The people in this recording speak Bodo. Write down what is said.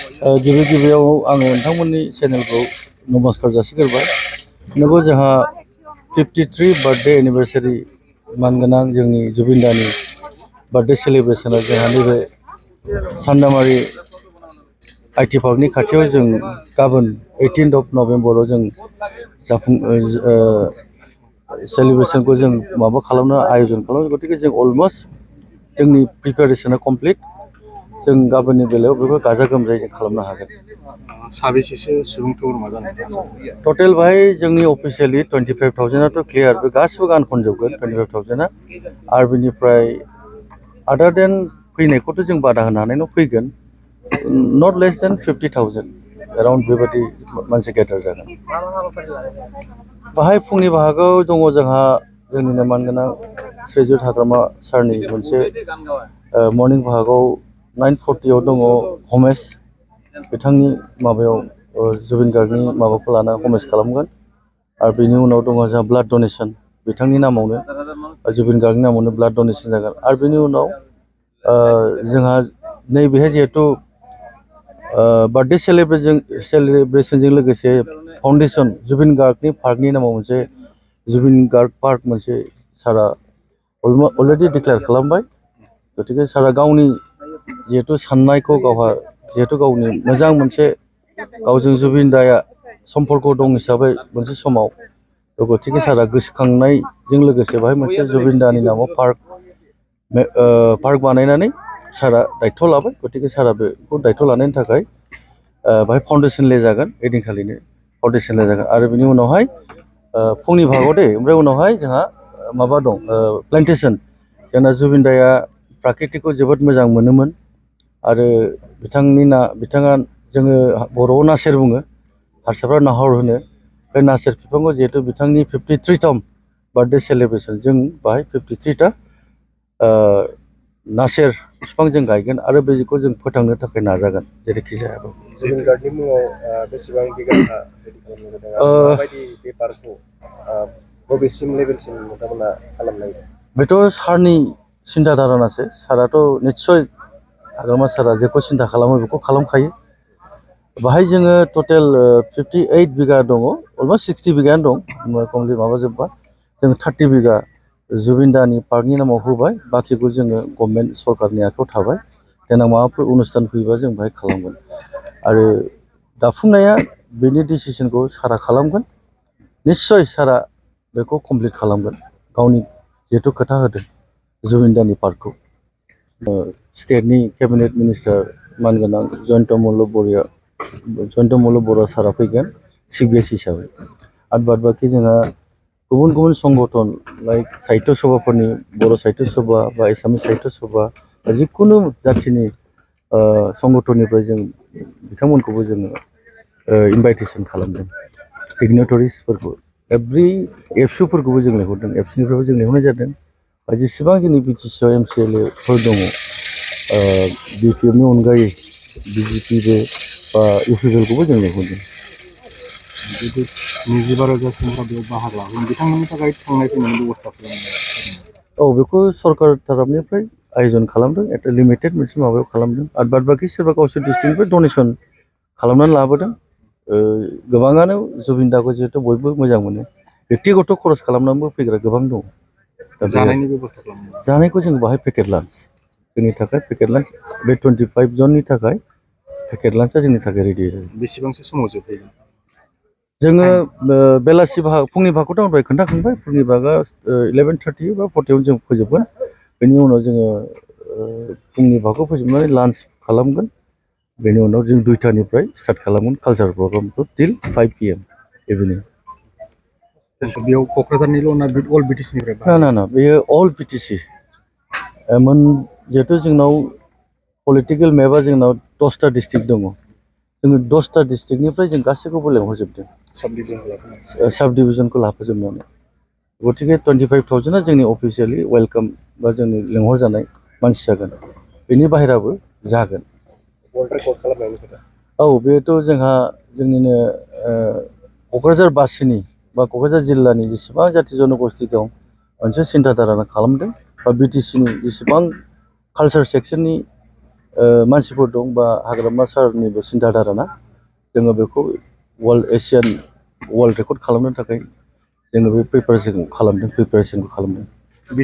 गिबि गिबियाव आङो नोंथांमोननि चेनेलखौ नमस्कार जासिग्रोबाय। नंगौ जोंहा 53 बार्थडे एनिभार्सारि मानगोनां जोंनि जुबिन दानि बार्थडे सेलिब्रेसना जोंहा नैबे सान्दामारि आइटि पार्कनि खाथियाव जों गाबोन 18 नभेम्बराव जों सेलिब्रेसनखौ जों माबा खालामनो आयोजन खालामो। गतिके जों अलमस्ट जोंनि प्रिपेरेसना कमप्लिट। जों गाबोननि बेलायाव बेखौ गाजा गोमजायै जों खालामनो हागोन। साबेसेसो सुबुंफोर मा जानो टटेल बाहाय जोंनि अफिसियेलि 25,000आथ' क्लियार, बे गासिबो गान खनजोबगोन 25,000आ। आरो बिनिफ्राय आदार देन फैनायखौथ' जों बादा होनो हानाय नङा, फैगोन नट लेस देन 50,000 एराउन्ड बेबायदि मानसि गेदार जागोन। बाहाय फुंनि बाहागोआव दङ जोंहा जोंनिनो मानगोनां श्रीजुत हाग्रामा सारनि मोनसे मर्निं बाहागोआव 9:40 दङ हमेस, बिथांनि माबायाव जुबिन गार्गनि माबाखौ लाना हमेस खालामगोन। आरो बेनि उनाव दङ जोंहा ब्लाड डनेसन, बिथांनि नामावनो जुबिन गार्गनि नामावनो ब्लाड डनेसन जागोन। आरो बेनि उनाव जोंहा नैबेहाय जिहेथु बार्थडे सेलिब्रेसनजों लोगोसे फाउन्डेसन जुबिन गार्गनि पार्कनि नामाव मोनसे जुबिन गार्ग पार्क मोनसे सारा अलरेडि डिक्लेयार खालामबाय। गतिके सारा गावनि जिहेतु साननायखौ गावहा जिहेतु गावनि मोजां मोनसे गावजों जुबिन दाया सम्पर्क दं हिसाबै मोनसे समाव, गतिके सारा गोसोखांनायजों लोगोसे बाहाय मोनसे जुबिन दानि नामाव पार्क बानायनानै सारा दायथ' लाबाय। गतिके सारा बेखौ दायथ' लानायनि थाखाय बाहाय फाउन्डेसन ले जागोन, ओइदिनखालिनो फाउन्डेसन ले जागोन। आरो बिनि उनावहाय फुंनि भागाव उनावहाय जोंहा माबा दं प्लेन्टेसन। जोंना जुबिन दाया प्राकृतिकखौ जोबोद मोजां मोनोमोन आरो बिथाङा जोङो बर'आव नासेर बुङो, हारसाफ्रा नाहर होनो। बे नासेर बिफांखौ जिहेतु बिथांनि 53तम बार्थडे सेलिब्रेसन, जों बाहाय 53ता नासेर बिफां जों गायगोन आरो बेखौ जों फोथांनो थाखाय नाजागोन जेरैखि जायाबो। जुबिन गार्गनि मुङाव बेसेबां बिगा हा रेडि खालामनो नागिरदों, माबायदि बे पार्कखौ बबेसिम लेभेलसिम नोंथांमोना खालामनाय? बेथ' सारनि सिन्था धारनासो। साराथ' निस्सय हाग्रामा सारा जेखौ सिन्था खालामो बेखौ खालामखायो। बाहाय जोङो टटेल 58 बिगा दङ, अलमस्ट 60 बिगायानो दं कमप्लिट माबाजोब्बा। जों 30 बिगा जुबिन दानि पार्कनि नामाव होबाय, बाखिखौ जोङो गभर्नमेन्ट सरकारनि आखायाव थाबाय। देनां माबाफोर अनुस्थान फैयोबा जों बाहाय खालामगोन। आरो दाफुंनाया बेनि डिसिसनखौ सारा खालामगोन। निस्सय सारा बेखौ कमप्लिट खालामगोन, गावनि जिहेतु खोथा होदों जुबिन दानि पार्कखौ। स्टेटनि केबिनेट मिनिस्टार मानगोनां जयन्त मल्ल बरुवा सारा फैगोन चिफ गेस्ट हिसाबै। आरो बाद बाखि जोंहा गुबुन गुबुन संगठन लाइक साहित्य सभाफोरनि, बर' साहित्य सभा बा एसामिस साहित्य सभा बा जिखुनु जाथिनि संगठननिफ्राय जों बिथांमोनखौबो जोङो इनभाइटेसन खालामदों। डिगनिटरिसफोरखौ एभ्रि एबसुफोरखौबो जों लिंहरदों, एबसुनिफ्रायबो जों लिंहरनाय जादों। जेसेबां जोंनि बिटिसिआव एमसिएलएफोर दङ, बिपिएफनि अनगायै बिजेपिबो बा इउपिपिएलखौबो जों लिंहरदों। जुदि 22,000 सुबुंफोरा बेयाव बाहागो लागोन, बिथांमोननि थाखाय थांनाय फैनायनि बेब'स्था खालामदों। बेखौ सरकार तरफनिफ्राय आयोजन खालामदों, एटा लिमिटेड मोनसे माबायाव खालामदों। आरो बाद बाखि सोरबा गावसोर डिस्ट्रिक्टनिफ्राय डनेसन खालामनानै लाबोदों। गोबाङानो जुबिन दाखौ जिहेतु बयबो मोजां मोनो, बेक्तिगत खरस खालामनानैबो फैग्रा गोबां दं। जानायनि बेब'स्था खालामदों। जानायखौ जों बाहाय पेकेट लान्च, जोंनि थाखाय पेकेट लान्च, बे 25 जननि थाखाय पेकेट लान्चआ जोंनि थाखाय रेडि जायो। बेसेबांसो समाव जोबहैगोन? जोङो बेलासि बाहाग फुंनि भागखौथ' आं दहाय खोन्थाखांबाय। फुंनि भागआ 11:30 बा 40 जों फोजोबगोन। बेनि उनाव जोङो फुंनि भागखौ फोजोबनानै लान्च खालामगोन। बेनि उनाव जों 2टानिफ्राय स्टार्ट खालामगोन कालचार प्रग्रामखौ टिल 5 PM इभिनिं। बेयाव क'क्राझारनिल' ना अल बिटिसिनिफ्राय? ना बेयो अल बिटिसि। जिहेतु जोंनाव पलिटिकेल मेपआ जोंनाव 10टा डिस्ट्रिक्ट दङ। जोङो 10टा डिस्ट्रिक्टनिफ्राय जों गासैखौबो लेंहरजोबदों, साब डिभिजनखौ लाफाजोबनानै। गतिके 25,000आ जोंनि अफिसियेलि वेलकाम बा जोंनि लेंहरजानाय मानसि जागोन। बेनि बाहेराबो जागोन। वर्ल्ड रेकर्ड खालामनायनि खोथा? बेथ' जोंहा जोंनिनो क'क्राझारबासिनि बा क'क्राझार जिल्लानि जेसेबां जाथि जन'गस्थि दं मोनसे सिन्था धारा खालामदों, बा बिटिसिनि जेसेबां कालचार सेक्सननि मानसिफोर दं बा हाग्रामा सारनिबो सिन्थाधारा ना जोङो बेखौ एसियान वर्ल्ड रेकर्ड खालामनो थाखाय जोङो बे प्रिपारेसनखौ खालामदों। बि